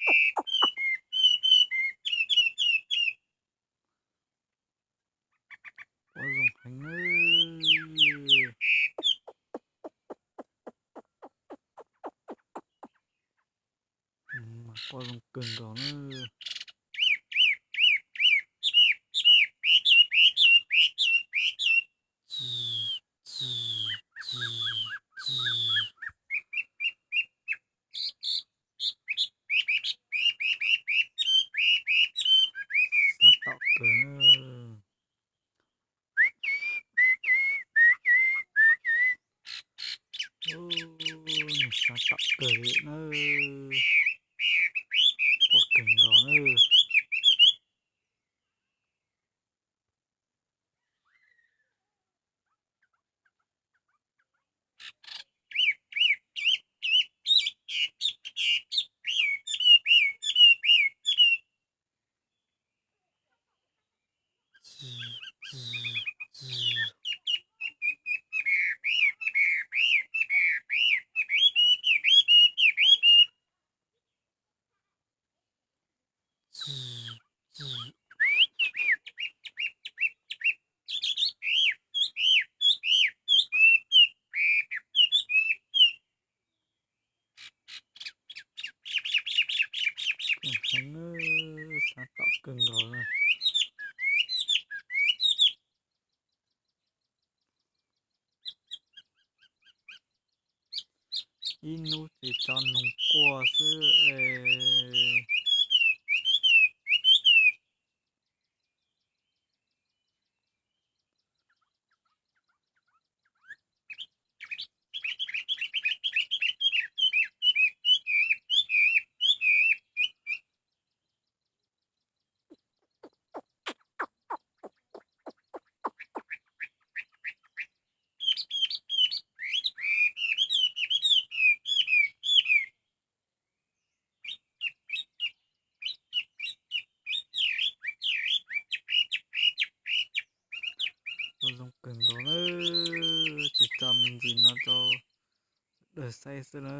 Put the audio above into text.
Quaj zoo heev na. Mas quaj zoo kawg nkaus na. Sab tom kawg. Sab tom kawg li na. Quaj kawg nkaus na. Kawg heev, sab tom kawg nkaus na. Ib hnub tsis tso noog quaj xwb es. Zoo kawg nkaus na, tsis tso me ntsis no rau dawg saib xwb na.